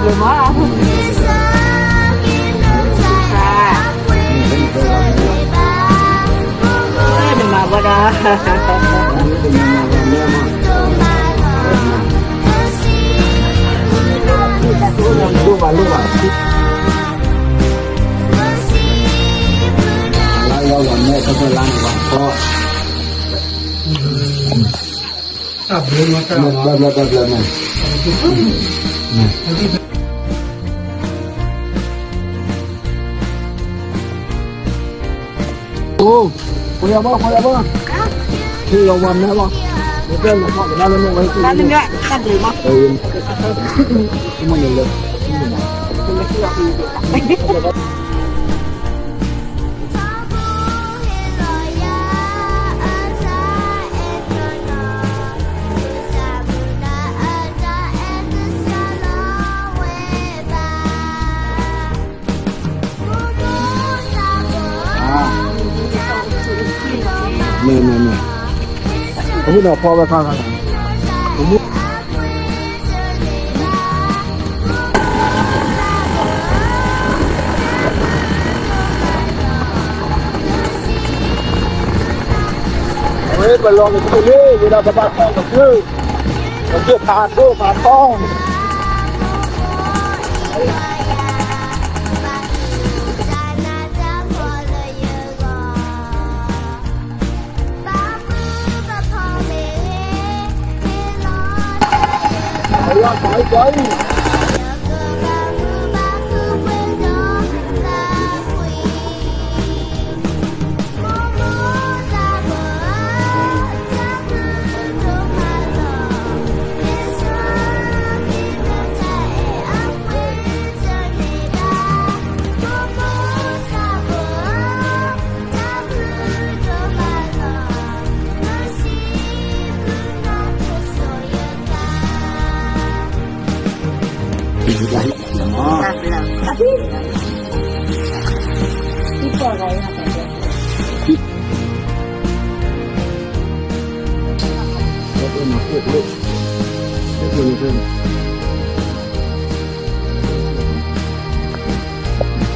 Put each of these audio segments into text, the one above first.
မၤဝဲဒၣ် အိၣ်, ခွဲးယာ်ဘၣ် ခွဲးယာ်ဘၣ်, ဟ့ၣ်လီၤဝၤမဲလီၤ, ပတဲလီၤမး ကဒါလၢမ့ၢ်ဝဲ တၢ်ဘျုးမး, မ့ၢ်န့ၣ်လၢ မ့ၢ် မ့ၢ် မ့ၢ်, အမ့ၢ်ဒီးဖီဝဲခါခါ, ဝဲပလီၢ်ကစၢၢ်လံ ဝဲဒၣ်ပဘၣ်ထီၣ်ကစၢၢ်, ကစၢၢ်ဖးဒိၣ်ဖးထီ တၢ်လၢ တၢ်ခိၣ် အဝဲဝၤမဲ, မ့ၢ်တၢ်လၢပဝၤမဲကျါမး, တၢ်ဘျုးမး, ဝၤမဲဝဲ တနံၤအံၤန့ၣ် ပသးခု ပစံးဘျုးဘၣ်ကစၢ်ယွၤဘျုးဖှိၣ်ဒိၣ်မးန့ၣ်လီၤ. တနံၤအံၤန့ၣ်ဝဲဒၣ်လၢပအိၣ်ဘၣ်န့ၣ် မုၢ်တနံၤ, ဒီးခဲမုၢ်ဆ့ၣ်မုၢ်နံၤအိၣ်ဘှံးနံၤ လၢတၢ်ကမၤလၤကပီၤဝဲဒၣ်မိၢ်မုၢ်နံၤ လၢအဃိဒီဖျၢၣ်ညါ လၢ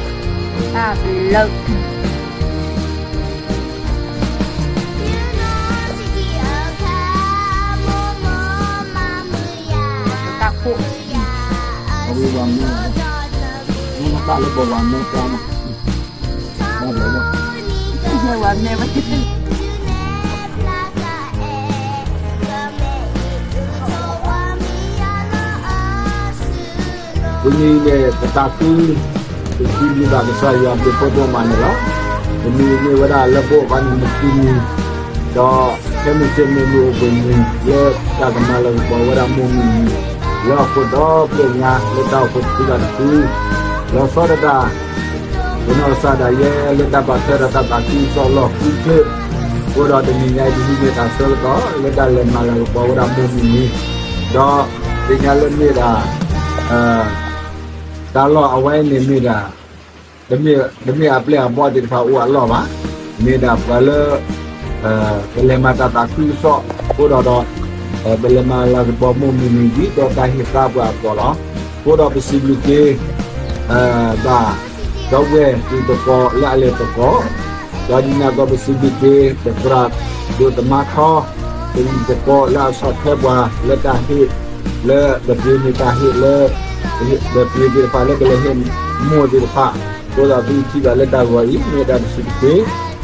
တၢ်အိၣ်ဖှိၣ်တဖုဘၣ်တဖု လီၤဆီဒၣ်တၢ် ပနီၢ်ကစၢ်ဒၣ်ယဲလၢတၢ်ဘၣ်ထွဲဒီးတၢ်သးခုကစီၣ်လီၢ်ဃုချၢ, အဃိဒီးတနံၤညါအံၤ ပမ့ၢ်တၢ်ဆၢကတီၢ် လၢတၢ်လဲၤမၤလၤကပီၤဝဲဒၣ်မိၢ်မုၢ်နံၤ, ဒီးသ့ၣ်ညါလၢမ့ၢ်ဒၣ် တၢ်လီၢ်အဝဲအံၤန့ၣ်မ့ၢ်ဒၣ် တမ့ၢ်အပျဲၢ်အဘီၣ်သ့ၣ်တဖၣ်အိၣ်အလီၢ်ဘၣ်, မ့ၢ်ဒၣ်ပှၤလၢ ပလဲၤမၤတၢ်သးခုကစီၣ် အဃိဒီးဒီး ပလဲၤမၤလၤကပီၤမိၢ်မုၢ်နံၤဒ်သိးတၢ်ဟ့ၣ်သါပှၤအသိးလီၤ. အဃိဒီးပစံးဘျုးက့ၤ ဘၣ် ဒီပုၢ်ဝဲၢ်တံၤသကိးလၢအလဲၤသကိး, ဒီးဒ်န့ၣ်အသိးပစံးဘျုးက့ၤ ပသရၣ်ဒိၣ်သမါထီ တံၤသကိးလၢအဆီၣ်ထွဲပှၤလၢတၢ်ဟ့ၣ် လၢပပှ့ၤန့ၢ်တၢ်ဟ့ၣ်လၢ ပပှ့ၤသ့ၣ်တဖၣ်လၢကလဲၤဟ့ၣ်မိၢ်သ့ၣ်တဖၣ်, အဃိဒီးသုထံၣ်ဘၣ်လၢတၢ်ဂီၤအံၤ မ့ၢ်ဒၣ်တၢ်စံးတက့ၢ်,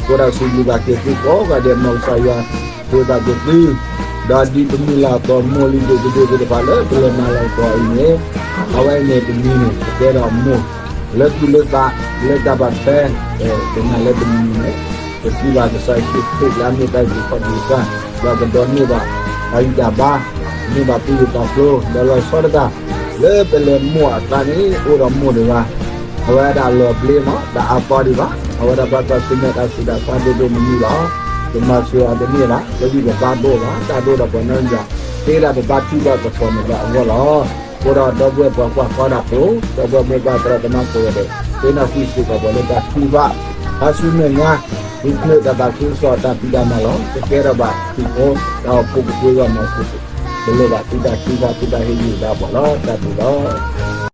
အဃိဒီးစံးဘျုးဘၣ်က့ၤသုကိးဂၤဒဲး မ်ကစၢ်ယွၤ ဒိးသးက့ၤသု, ဒီးဒ်ပမုၢ်လၢ်အသိး မိၢ်လံၤဒိၣ်ကဒိၣ်သ့ၣ်တဖၣ်လၢပလဲၤမၤလၤကပီၤအံၤန့ၣ်, အဝဲအံၤန့ၣ်တနံၤန့ၣ် ပတဲဒီးမိၢ် လၢသူၣ်လၢသး လၢတၢ်ဘၣ်ထွဲ ပနာ်လၢတနံၤန့ၣ် ပထံၣ်ဘၣ်ကစၢ်ယ့ၣ်ၡူးခရံာ်လၢအမ့ၢ်တၢ်အုၣ်က့ၤခီၣ်က့ၤတၢ်, ဒီးကဒိးန့ၢ်ဘၣ် တၢ်ဂံၢ်တၢ်ဘါ, န့ၢ်ဘၣ်သူၣ်ဂ့ၤသးကျိၤ, ဒီးလီၤဆီဒၣ်တၢ် လၢပလဲၤမိၢ်အကျါန့ၣ် အိၣ်ဒီးမိၢ်တဂၤ, အဝဲဒၣ်လီၤဘျ့မး တအါသီဒံးဘၣ်, အဝဲဒၣ်ဘၣ်တၢ်ဆၢမဲာ်တၢ်ဆူးတၢ်ဆါဒိၣ်ဒိၣ်မုၢ်မုၢ်လီၤ. ပမၤစၢၤအီၤတန့ၢ်ဘၣ်, ပဂံၢ်ပဘါတအိၣ်ဘၣ်, တၢ်ဒိၣ်ဒီးပှၤနီတမံၤဘၣ်, သ့ဒၣ်ပဘါထုကဖၣ်သကိးန့ၣ်ဘၣ်အဂီၢ်လီၤ. အဃိဒီးဒီပုၢ်ဝဲၢ်ပှၤကွၢ်ဃီဒၣ်ဖိ, ဒီပုၢ်ဝဲၢ်မိၢ်ပၢ်သရၣ်သမါကိးဂၤဒဲး, သ့ၣ်နီၣ်ဃုာ်စ့ၢ်ကီးပှၤလၢတၢ်ထုကဖၣ်, တၢ်ဆူမဲာ်ညါ, သုဖျၢၣ်တၢ်သးခုကစီၣ်တၢ်ဖံးတၢ်မၤလီၤ. ပကဲထီၣ်ဘၣ်သုးဖိ တၢ်အိၣ်ဖှိၣ်ကသ့အဂီၢ်မၤစၢၤ, ပလိၣ်ဘၣ်သုတၢ်ထုကဖၣ် သုတၢ်ဟ့ၣ်ဂံၢ်ဟ့ၣ်ဘါပှၤလီၤ. တၢ်ဘျုးလီၤ.